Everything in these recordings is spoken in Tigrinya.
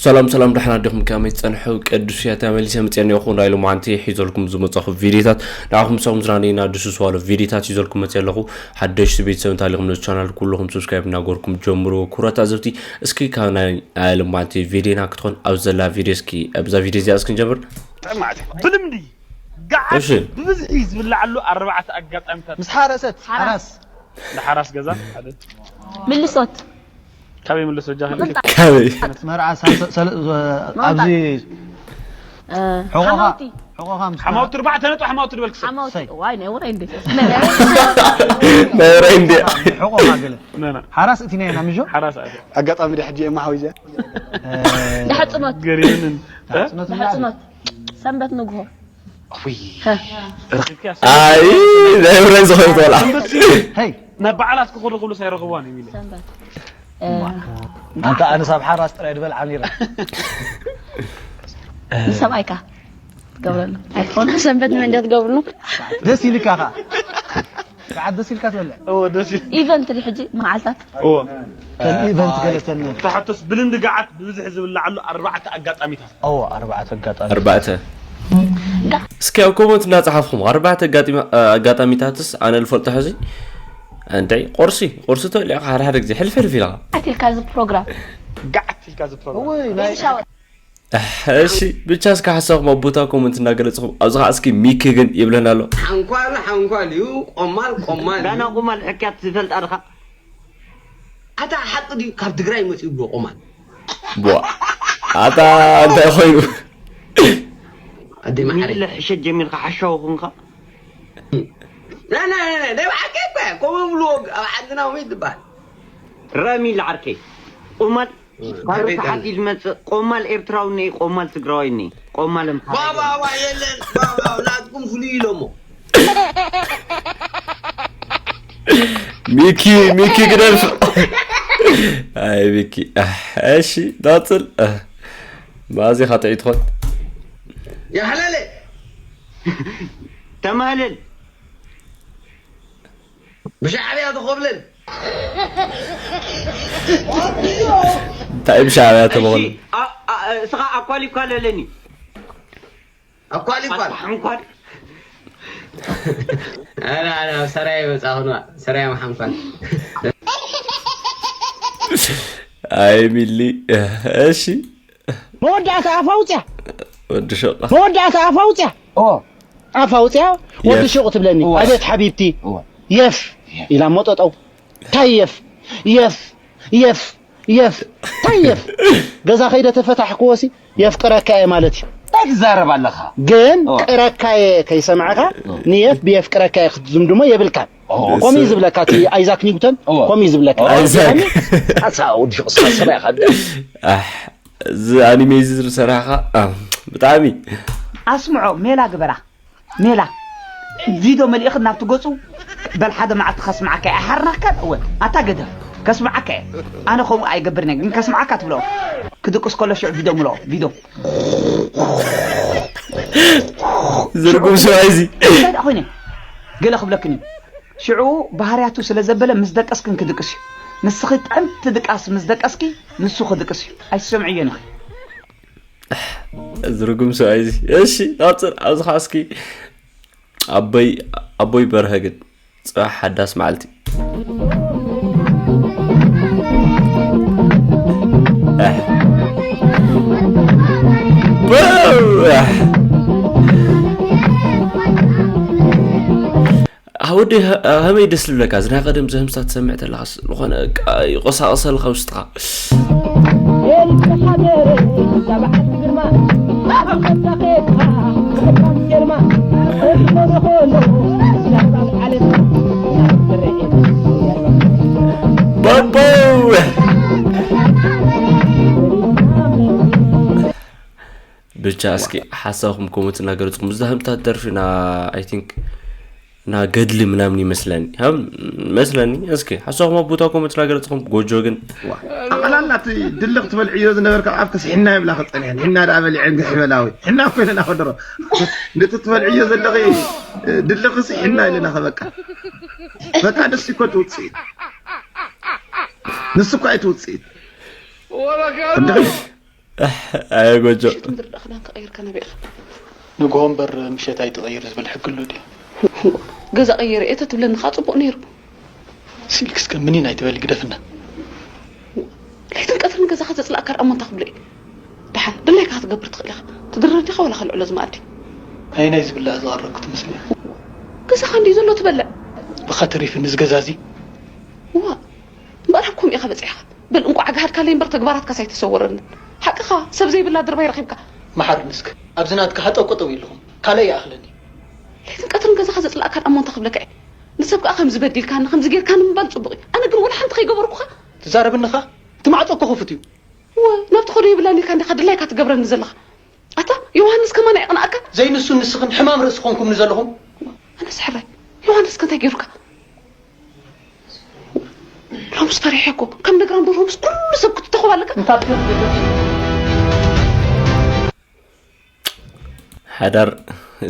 ሰላም ሰላም፣ ደሕና ዲኹም? ከመይ ትጸንሑ? ቅዱስ እያ ተመሊሰ መጽኤ ኣለኹ። ናይ ሎማዓንቲ ሒዘልኩም ዝመጻኹ ቪዲዮታት ንዓኹም ሰኹም ዝናነይና ድሱስ ዋሎ ቪዲዮታት ሒዘልኩም መጽኤ ኣለኹ። ሓደሽቲ ቤተሰብ እንተሃሊኹም ነዚ ቻናል ኩልኹም ሰብስክራይብ እናገርኩም ጀምሩ። ክቡራት ኣዘብቲ፣ እስኪ ካብ ናይ ሎማዓንቲ ቪዲዮና ክትኾን ኣብ ዘላ ቪዲዮ እስኪ ኣብዛ ቪዲዮ እዚኣ እስኪ ንጀምር። ጠማዕቲ ብልምዲ ገዓት እሺ። ብብዝሒ ዝብልዓሉ ኣርባዕተ ኣጋጣሚታት ምስ ሓረሰት ሓራስ ንሓራስ ገዛ ሓደ ምልሶት ካበይ ምልሶ ጃህል ካበይ መርዓ ኣብዚ ሕቆኻ ሕቆኻ ምስ ሓማውቲ ኣርባዕተ ነጥቢ ሓማውቲ ድበልክ ሰብ ሓማውቲ ዋይ ናይ ወራይ እንዴ ናይ ወራይ እንዴ ሕቆኻ ገለ ሓራስ እቲ ናይ ናምጆ ሓራስ ኣጋጣሚ ድሕጂ የማሓዊዘ ዳሕጽኖት ገሪብንን ዳሕጽኖት ሰንበት ንግሆ ኣይ ናይ ብረን ዝኾነ ቆልዓ ናብ በዓላት ክኸዱ ክብሉ ኣይረኽብዋን እዩ ኣንተ ኣነ ሳብ ሓራስ ጥራይ ድበል ዓሚረ ንሰብኣይካ ትገብረሉ ኣይኮነ ሰንበት ንመን ትገብርሉ ደስ ኢልካ ኻ ሰዓት ደስ ኢልካ ትበልዕ ኢቨንት ሕጂ መዓልታት እወ ኢቨንት ገለተን ተሓቶስ ብልምዲ ገዓት ብብዝሒ ዝብልዓሉ ኣርባዕተ ኣጋጣሚታት እወ ኣርባዕተ ኣጋጣሚ ኣርባዕተ እስኪ ኣብ ኮመንት እናፀሓፍኹም ኣርባዕተ ኣጋጣሚታትስ ኣነ ልፈልጦ ሕዚ እንታይ ቁርሲ ቁርሲ ተሊዕካ ሓደ ሓደ ግዜ ሕልፍ ሕልፍ ኢልካ ኣትልካ እዚ ፕሮግራም ጋዓት ኢልካ እዚ ፕሮግራም እሺ ብቻ እስከ ሓሳብኩም ኣብ ቦታ ኮመንት እናገለፅኹም ኣብዚ ከዓ እስኪ ሚኪ ግን ይብለና ኣሎ ሓንኳል ሓንኳል እዩ ቆማል ቆማል ጋና ቆማል ሕክያት ዝፈልጣ ድኻ ኣታ ሓቂ ድዩ ካብ ትግራይ መፅኡ ብሎ ቆማል ቧ ኣታ እንታይ ኮይኑ ኣዲ ማዕረ ሚለ ሕሸት ጀሚርካ ሓሻው ኹንካ ናይ ብሓቂ እኮ ከምኡ ብልዎ ኣብ ዓድና ወይ ትበሃል ረሚ ለዓርከይ ቁማል ካብ ርትዓት እዩ ዝመፅእ ቆማል ኤርትራዊ እኒ ቆማል ትግራዋይ እኒ ቆማል ባባባ የለን ናትኩም ፍሉይ ኢሎሞ ሚኪ ሚኪ ግደፍ ኣይ ሚኪ እሺ ናፅል ማዚ ኻጥዒ ትኾን ያሕለለ ተማህለል ብሻዕብያ ተኾብለል እንታይ ብሻዕብያ ተበሉ እስኻ ኣኳሊኳል ኣለኒ ኣኳሊኳል ሓንኳል ሰራይ መፃኹና ሰራይ መሓንኳል ኣይ ሚሊ እሺ መወዳእታ ኣፋ ኣውፅያ ወዲ ሸቕ መወዳእታ ኣፋ ኣውፅያ ኣፋ ኣውፅያ ወዲ ሸቑ ትብለኒ ኣቤት ሓቢብቲ የፍ ኢላ ሞጠጠው ታይ የፍ የፍ የፍ የፍ ታይ የፍ ገዛ ከይደ ተፈታሕክዎ ሲ የፍቅረካ እየ ማለት እዩ እንታይ ትዛረብ ኣለኻ ግን ቅረካ እየ ከይሰማዕካ ንየፍ ብየፍቅረካ እየ ክትዝምድሞ የብልካን ከምኡ እዩ ዝብለካ እቲ ኣይዛክ ኒውተን ከምኡ እዩ ዝብለካ ኣይዛክ ኣሳ ወዲ ሽቕ ሰማይ ኻዳ እዚ ኣኒሜ እዚ ዝሰራሕኻ ብጣዕሚ ኣስምዖ ሜላ ግበራ ሜላ ቪዶ መሊእኽ ናብቲ ገፁ በል ሓደ መዓልቲ ከስምዓካ እየ ኣይሓርናካን እወ ኣታ ገደፍ ከስምዓካ እየ ኣነ ከምኡ ኣይገብርን እየ ግን ከስምዓካ ትብሎ ክድቅስ ከሎ ሽዑ ቪዶ ምልኦ ቪዶ ዝርጉም ሰብኣይ እዚ እንታይ ደኣ ኮይነ ገለ ክብለክን እዩ ሽዑ ባህርያቱ ስለ ዘበለ ምስ ደቀስክን ክድቅስ እዩ ንስኺ ጥዕምቲ ድቃስ ምስ ደቀስኪ ንሱ ክድቅስ እዩ ኣይትሰምዕዮን ኢኺ ዝርጉም ሰብኣይ እዚ እሺ ናፅር ኣብዚ ከዓ እስኪ ኣቦይ ኣቦይ በርሀ ግን ፅባሕ ሓዳስ መዓልቲ ወዲ ከመይ ደስ ዝብለካ እዚ ናይ ቀደም ዘህምሳ ትሰምዕ ተለኻስ ዝኾነ ይቆሳቀሰልካ ውስጥካ ብቻ እስኪ ሓሳብኩም ኮመንት እናገለፅኩም ዝዛህምታት ደርፊ ና ኣይ ቲንክ እና ገድሊ ምናምን ይመስለኒ ከም መስለኒ እስኪ ሓሳኹም ኣብ ቦታ ኮመንት እናገለፅኹም ጎጆ ግን ኣቐላላ እቲ ድልኽ ትበልዕዮ ዝነበርካ ኣብክስ ሒና ይብላ ክፀኒሐን ሒና ደኣ በሊዐን ግሕ በላዊ ሒና ኮይነ ናኸደሮ ነቲ ትበልዕዮ ዘለኺ ድልኽሲ ሒና ኢለና ከበቃ በቃ ደስ ይኮ ትውፅኢት ንሱ እኮ ኣይትውፅኢት። እንድኺ ኣየ ጎጆ ምድሪ ዳኽዳን ከቐይር ከነቢዕኻ ንግሆ እምበር ምሸት ኣይትቐይር ዝብል ሕጊ ኣሎ ድዩ? ገዛ ቀይረ እየ ተትብለኒ ከዓ ፅቡቕ ነይሩ። ሲልክ እስከ ምኒን ኣይትበሊ ግደፍና። ለይትን ቀትርን ገዛኻ ዘፅላእካ ደኣ እሞ እንታይ ክብሎ እዩ? ደሓን ድላይካ ክትገብር ትኽእል ኢኻ። ትድረር ዲኻ ዋላ ከልዕሎ ዝመኣዲ? ኣየናይ ዝብላዕ ዝቐረብኩ ትመስሊ? ገዛኻ እንድዩ ዘሎ ትበልዕ። ብኻ ተሪፍኒ እዚ ገዛ እዚ? ዋ እምበኣር ኣብ ከምኡ ኢኻ በፂሕኻ። በል እንቋዕ ኣግሃድካለይ እምበር ተግባራትካስ ኣይተሰወረንን። ሓቅኻ ሰብ ዘይብላ ድርባይ ረኺብካ። መሓርኒ እስከ ኣብዚ ናትካ ሃጠው ቀጠው የለኹም ካልእ ይኣኽለኒ። ለይትን ቀትርን ገዛኻ ዘፅላእካ ደኣ እሞ እንታይ ክብለካ እየ? ንሰብ ከዓ ከምዚ በዲልካኒ ከምዚ ጌርካኒ ምባል ፅቡቕ እዩ። ኣነ ግን ወላ ሓንቲ ከይገበርኩኻ። ትዛረብንኻ እቲ ማዕፆ እኮ ክፉት እዩ። እወ ናብቲ ኸዶ የብላን ኢልካ እንዲኻ ድላይካ ትገብረኒ ዘለኻ። ኣታ ዮሃንስ ከማን ኣየቕንኣካ? ዘይንሱን ንስኽን ሕማም ርእሲ ኾንኩምኒ ዘለኹም። ኣነስ ሕራይ ዮሃንስ ከ እንታይ ገይሩካ? ሎምስ ፈሪሐ እኮ ከም ነግራም ዶ ሎምስ ኩሉ ሰብ ክትተኸብ ኣለካ? ሓዳር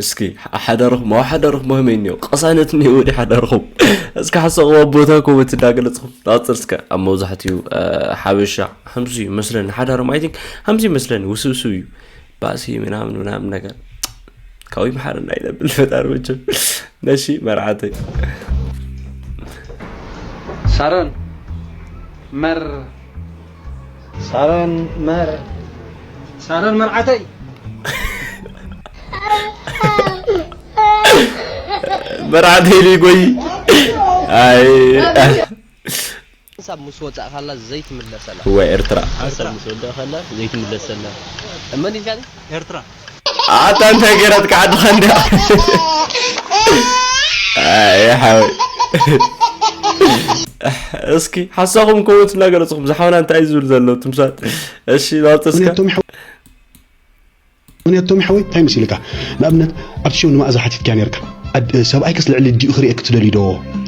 እስኪ ሓዳርኹም ኣብ ሓዳርኹም መህመይ እኒኦ ቅሳነት እኒኦ ወዲ ሓዳርኹም እስኪ ሓሳኹም ኣብ ቦታ ኮመንት እንዳገለፅኹም ንቐፅል እስከ ኣብ መብዛሕትኡ ሓበሻ ሓምዚ እዩ መስለኒ ሓዳሮም ኣይ ቲንክ ሓምዚ ይመስለኒ ውስብስብ እዩ ባእሲ ምናምን ምናምን ነገር ካብኡ ይምሓረና ይነብል ፈጣሪ መቸም ነሺ መርዓተይ ሳሮን መር ሳሮን መር ሳሮን መርዓተይ መርዓተይ ልጎይ ኣይ ሓንሳብ ምስ ወጻእካላ ዘይትምለሰላ እወ ኤርትራ ሓንሳብ ምስ ወደእካላ ዘይትምለሰላ እመን ኢልካኒ ኤርትራ ኣታ እንታይ ገይራትካ ዓድኻ እንድያ ኣይ ሓወይ እስኪ ሓሳኹም ኮመንት እናገለፅኹም ዝሓውና እንታይ እዩ ዝብል ዘሎ ትምሳት እሺ ናውፅስከ ምክንያቶም ሓወይ እንታይ መሲልካ ንኣብነት ኣብቲ ሸው ንማእዛ ሓቲትካያ ነርካ ሰብኣይከስ ልዕሊ ዲኡ ክርእየክ ትደልዩ ዶ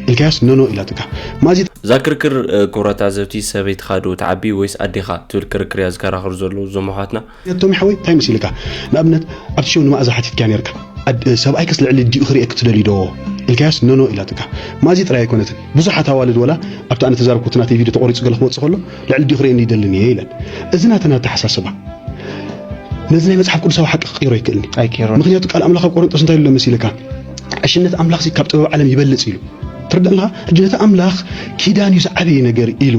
ኢልካያስ ኖኖ ኢላትካ ማዚ እዛ ክርክር ክብረት ኣዘብቲ ሰበይትኻ ዶ ትዓቢ ወይስ ኣዴኻ ትብል ክርክር እያ ዝከራኸሩ ዘለዉ እዞም ኣሕዋትና ምክንያቶም ሓወይ እንታይ መሲልካ ንኣብነት ኣብቲ ሸው ንማእዛ ሓቲትካያ ነርካ ሰብኣይከስ ልዕሊ ዲኡ ክርእየክ ትደልዩ ዶ ኢልካያስ ኖኖ ኢላትካ ማዚ ጥራይ ኣይኮነትን ብዙሓት ኣዋልድ ወላ ኣብቲ ኣነ ተዛረብኩ እቲ ናተይ ቪድዮ ተቆሪፁ ገለ ክመፅእ ከሎ ልዕሊ ዲኡ ክርእየኒ ይደልን እየ ኢለን እዚ ናተን ኣተሓሳስባ ነዚ ናይ መጽሓፍ ቅዱሳዊ ሓቂ ክቕይሮ ኣይክእልን እዩ። ኣይክይሮን። ምኽንያቱ ቃል ኣምላኽ ኣብ ቆሮንጦስ እንታይ ኢሉ መሲልካ? ዕሽነት ኣምላኽ ሲ ካብ ጥበብ ዓለም ይበልጽ ኢሉ። ትርዳእ ኣለኻ? ሕጂ ነቲ ኣምላኽ ኪዳን እዩ ዝዓበየ ነገር ኢሉ።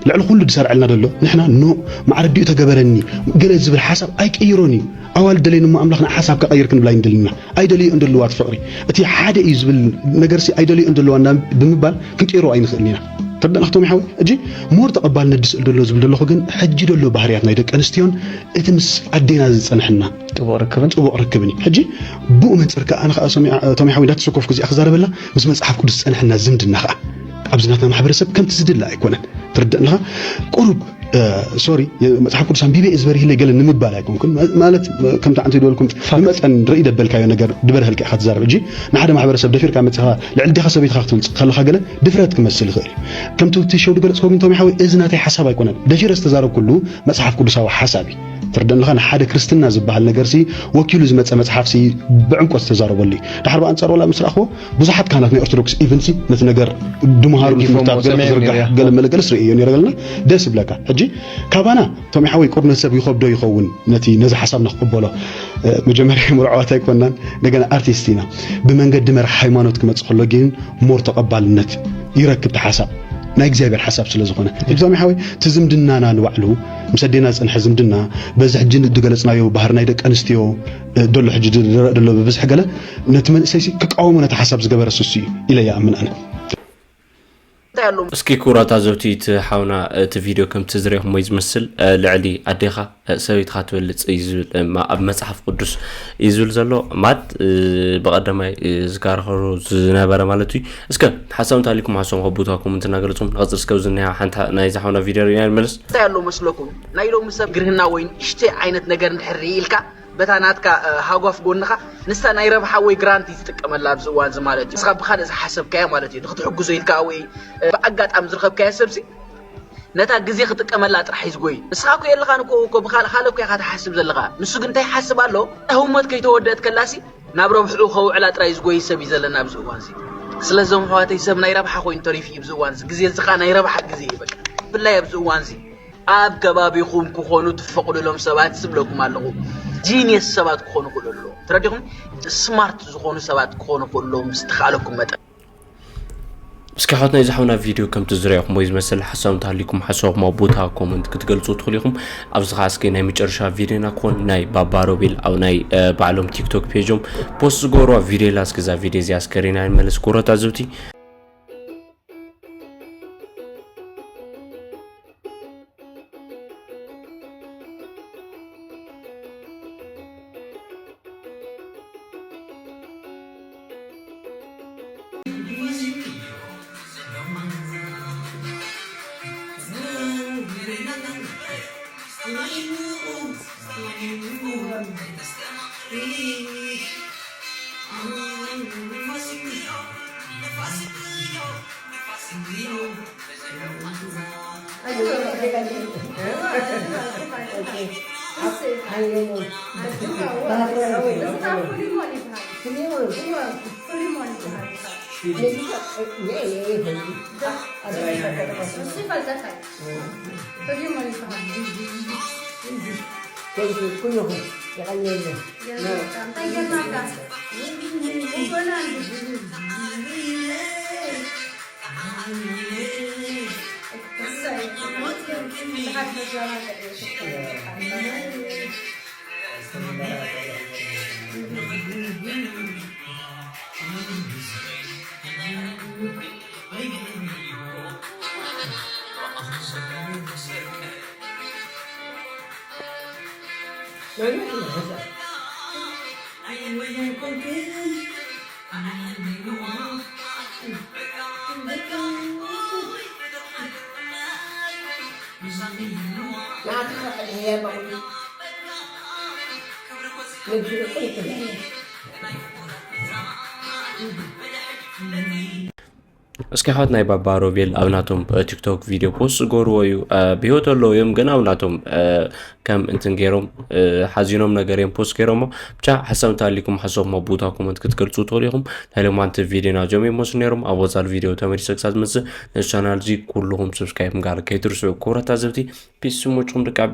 ልዕሊ ኩሉ ዝሰርዐልና ዘሎ ንሕና ኖ ማዕረ ዲኡ ተገበረኒ ገለ ዝብል ሓሳብ ኣይቅይሮን እዩ። ኣዋልድ ደለይን እሞ ኣምላኽ ንሓሳብካ ቀይር ክንብል ኣይንደልን ኢና። ኣይደልዮን ደለዋ እቲ ፍቕሪ። እቲ ሓደ እዩ ዝብል ነገርሲ ኣይደልዮን ደለዋ እና ብምባል ክንቅይሮ ኣይንኽእልን ኢና። ትርዳእና ክቶም ይሓወይ? እጂ ሞር ተቐባልነት ድስእል ደሎ ዝብል ደለኹ ግን ሕጂ ደሎ ባህርያት ናይ ደቂ ኣንስትዮን እቲ ምስ ኣዴና ዝጸንሐና ጥቡቕ ርክብን ጥቡቕ ርክብን እዩ። ሕጂ ብኡ መንጽር ከኣ ኣነ ከኣ ቶም ይሓወይ እንዳተሰኮፍኩ እዚኣ ክዛረበላ ምስ መጽሓፍ ቅዱስ ዝጸንሐና ዝምድና ከኣ ኣብዚ ናትና ማሕበረሰብ ከምቲ ዝድለ ኣይኮነን። ትርዳእና ቁሩብ ሶሪ መፅሓፍ ቅዱስ ኣንቢበ እየ ዝበርህ ኢለ ገለ ንምባል ኣይኮንኩን ማለት ከምቲ ዓንተ ዝበልኩም ብመጠን ርኢ ደበልካዮ ነገር ድበርህልካ ኢኻ ትዛረብ እጂ ንሓደ ማሕበረሰብ ደፊርካ መፅኻ ልዕሊ ዲኻ ሰበይትኻ ክትብል ከለኻ ገለ ድፍረት ክመስል ይኽእል እዩ ከምቲ እቲ ሸው ድገለፅኮ ግን ቶም ሓወይ እዚ ናተይ ሓሳብ ኣይኮነን ደፊረ ዝተዛረብኩሉ መፅሓፍ ቅዱሳዊ ሓሳብ እዩ ትርደን ኣለኻ ንሓደ ክርስትና ዝበሃል ነገር ሲ ወኪሉ ዝመፀ መፅሓፍ ሲ ብዕምቆት ዝተዛረበሉ እዩ ዳሕር ብኣንፃር ዋላ ምስ ረኣኽዎ ብዙሓት ካህናት ናይ ኦርቶዶክስ ኢቨን ሲ ነቲ ነገር ድምሃሩ ትምህርታት ገለ ክዝርጋሕ ገለ መለ ገለስ ርእዮ ነረ ገለና ደስ ይብለካ ሕጂ ካባና ቶም ሓወይ ቁርነት ሰብ ይኸብዶ ይኸውን ነቲ ነዚ ሓሳብ ንክቕበሎ መጀመርያ ምርዕዋት ኣይኮናን እንደገና ኣርቲስት ኢና ብመንገዲ መርሒ ሃይማኖት ክመፅእ ከሎ ግን ሞር ተቐባልነት ይረክብ ሓሳብ ናይ እግዚኣብሔር ሓሳብ ስለ ዝኾነ ቶም ሓወይ እቲ ዝምድናና ንባዕሉ ምስ ኣዴና ዝፀንሐ ዝምድና በዚ ሕጂ ዝገለፅናዮ ባህሪ ናይ ደቂ ኣንስትዮ ደሎ ሕጂ ዝረእ ደሎ ብብዝሒ ገለ ነቲ መንእሰይሲ ክቃወሞ ነቲ ሓሳብ ዝገበረ ስሱ እዩ ኢለ ይኣምን ኣነ። እስኪ ክቡራት ኣዘብቲ እቲ ሓውና እቲ ቪድዮ ከምቲ ዝረኹሞ እዩ ዝመስል ልዕሊ ኣዴኻ ሰበይትኻ ትበልፅ እዩ ዝብል ኣብ መፅሓፍ ቅዱስ እዩ ዝብል ዘሎ ማት ብቀዳማይ ዝካረኸሩ ዝነበረ ማለት እዩ እስከ ሓሳብ እንታሊኩም ሓሳብ ከቦታኩም እንትናገለፅኩም ንቐፅል እስከ ዝኒሃ ሓንቲ ናይ ዝሓውና ቪድዮ ርኢና ንመለስ እንታይ ኣሎ መስለኩም ናይ ሎሚ ሰብ ግርህና ወይ ንእሽተይ ዓይነት ነገር እንድሕር ርኢ ኢልካ በታ ናትካ ሃጓፍ ጎንኻ ንሳ ናይ ረብሓ ወይ ግራንት እዩ ዝጥቀመላ ኣብዚ እዋን እዚ ማለት እዩ ንስኻ ብኻልእ ዝሓሰብካዮ ማለት እዩ ንክትሕግዞ ኢልካ ወይ ብኣጋጣሚ ዝረኸብካዮ ሰብሲ ነታ ግዜ ክጥቀመላ ጥራሕ እዩ ዝጎይ ንስኻ እኮ የለኻን እኮ እኮ ብኻልእ ካልእ እኮ ኢኻ ትሓስብ ዘለኻ ንሱ ግን እንታይ ይሓስብ ኣሎ ህውመት ከይተወደአት ከላሲ ናብ ረብሕኡ ከውዕላ ጥራይ ዝጎይ ሰብ እዩ ዘለና ኣብዚ እዋን እዚ ስለዞም ኣሕዋተይ ሰብ ናይ ረብሓ ኮይኑ ተሪፉ እዩ ኣብዚ እዋን እዚ ግዜ እዚ ከዓ ናይ ረብሓ ግዜ እዩ በቃ ብፍላይ ኣብዚ እዋን እዚ ኣብ ከባቢኹም ክኾኑ ትፈቕዱሎም ሰባት ዝብለኩም ኣለኹ። ጂኒየስ ሰባት ክኾኑ ክእሉ ኣለዎም። ተረዲኹም? ስማርት ዝኾኑ ሰባት ክኾኑ ክእሉ ኣለዎም፣ ዝተኻእለኩም መጠን። እስኪ ሓወትና፣ እዚ ሓውና ቪድዮ ከምቲ ዝረኣኹም ወይ ዝመስል ሓሳብ እንተሃሊኩም ሓሳብኩም ኣብ ቦታ ኮመንት ክትገልጹ ትኽእሉ ኢኹም። ኣብዚ ኸዓ እስኪ ናይ መጨረሻ ቪድዮና ክኾን ናይ ባባ ሮቤል ኣብ ናይ ባዕሎም ቲክቶክ ፔጆም ፖስት ዝገበርዋ ቪድዮ ኢላ። እስኪ እዛ ቪድዮ እዚኣ እስከ ሪና ንመለስ ክቡራት ኣዘብቲ። እስኪ ሓወት ናይ ባባ ሮቤል ኣብ ናቶም ቲክቶክ ቪድዮ ፖስት ዝገበርዎ እዩ። ብህይወት ኣለዉ እዮም፣ ግን ኣብ ናቶም ከም እንትን ገይሮም ሓዚኖም ነገር እዮም ፖስት ገይሮሞ። ብቻ ሓሳብ እንተሃሊኩም ሓሳብኩም ኣብ ቦታ ኮመንት ክትገልጹ ትኽእሉ ኢኹም። ናይ ሎማንቲ ቪድዮና እዚኦም እዮም መስሉ ነይሮም። ኣብ ወጻል ቪድዮ ተመሊሰ ክሳብ ዝመጽእ ነዚ ቻናል እዚ ኩልኹም ሰብስክራይብ ምግባር ከይትርስዑ ክቡራት ታዘብቲ። ፒስ፣ ስሞችኹም ደቂ ኣቢ።